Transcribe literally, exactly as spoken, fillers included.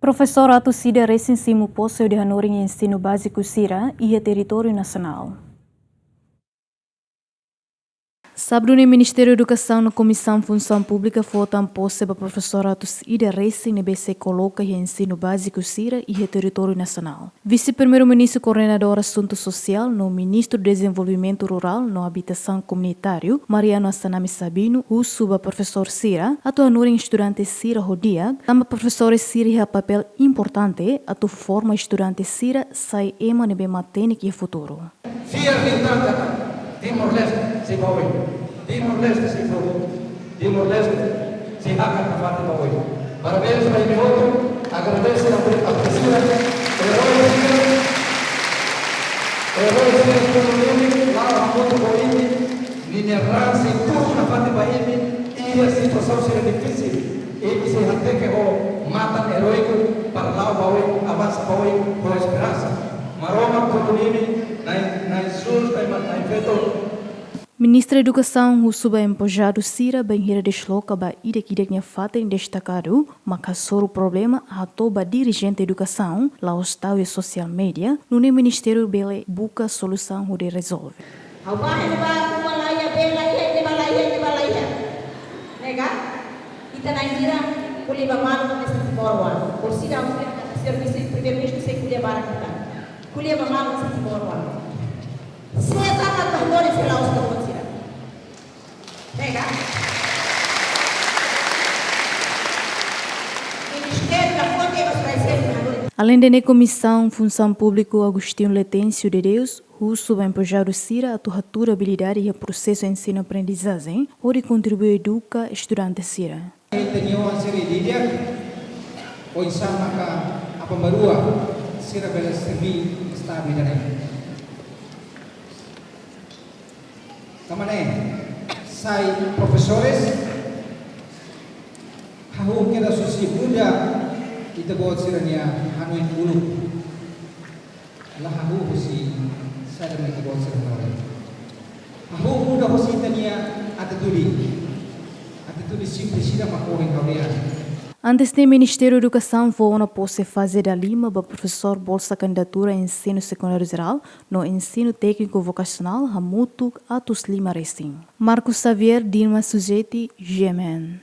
Profesór atus ida resin simu pose hodi hanorin ensinu báziku sira iha territóriu nasionál. Sábadu ne'e Ministériu Edukasaun no Komisaun Funsaun Públika fó tan pose ba profesór atus ida resin ne'ebé sei koloka iha ensinu báziku sira iha territóriu nasionál. Vise-Primeiru-Ministru Koordenadór Asuntu Sosiál no Ministru Dezenvolvimentu Rurál no Abitasaun Komunitáriu, Mariano Assanami Sabino, husu ba profesór sira atu hanorin estudante sira ho di'ak, tanba profesores sira iha papél importante atu forma estudante sira sai ema ne'ebé matenek iha futuru. Fiar liután katak Timor-Leste sei ba oin. Timor-Leste sei futuru. Timor-Leste sei hakat nafatin ba oin. Parabéns ba imi hotu, agradese, apre-, apresia, erói sira, erói sira, tudu imi, la'o hamutuk ho imi, ninia raan sei turun nafatin ba imi, iha situasaun sira difisil, imi sei hateke ho matan eróiku, para la'o ba oin, avansa ba oin, ho esperansa. Maromak tulun imi, Na'i, Na'i Jesus, Na'i Ma-, Na'i Feto. Ministra Edukasaun husu ba empojadu sira bainhira desloka ba ida-idak nia fatin destakadu, mak hasoru problema hato'o ba dirijente edukasaun, la'ós tau iha sosiál média, nune'e ministériu bele buka solusaun hodi rezolve. Ha'u bá iha ne'ebá, uma laiha, bee laiha, iha ne'ebá laiha, iha ne'ebá laiha. Ne'e ka? Ita na'in hira ko'alia ba malu hanesan timoroan. Orsida, orsida, servisu Primeiru-Ministru sei ko'alia barak ita. Ko'alia ba malu hanesan timoroan. Sé mak atu hanorin se la'ós timoroan sira? Ne'e ka? Ministériu la fonte mas vai ser hanorin. Alende ne'e, Komisaun Funsaun Públika Agostinho Letêncio de Deus husu ba empojadu sira atu hatuur abilidade iha prosesu ensinu-aprendizajen, hodi kontribui eduka estudante sira. Ita-nia oan sira di'ak, oinsá maka aban-bainrua sira bele serbí Estadu ida-ne'e. Tanba ne'e, sai profesores, hahú kedas husi buat ida ita-boot sira-nia hanoin uluk. La hahú husi saida mak ita-boot sira hanoin. Hahú muda husi ita-nia atitude. Atitude simples sira mak ohin ha'u dehan. Antes ne'e, Ministériu Edukasaun fó ona pose faze dalima ba profesór bolsa kandidatura ensinu sekundáriu jerál no ensinu tékniku vokasionál hamutuk atus lima resin. Marcos Xavier, Dilma Sujeti, G M N.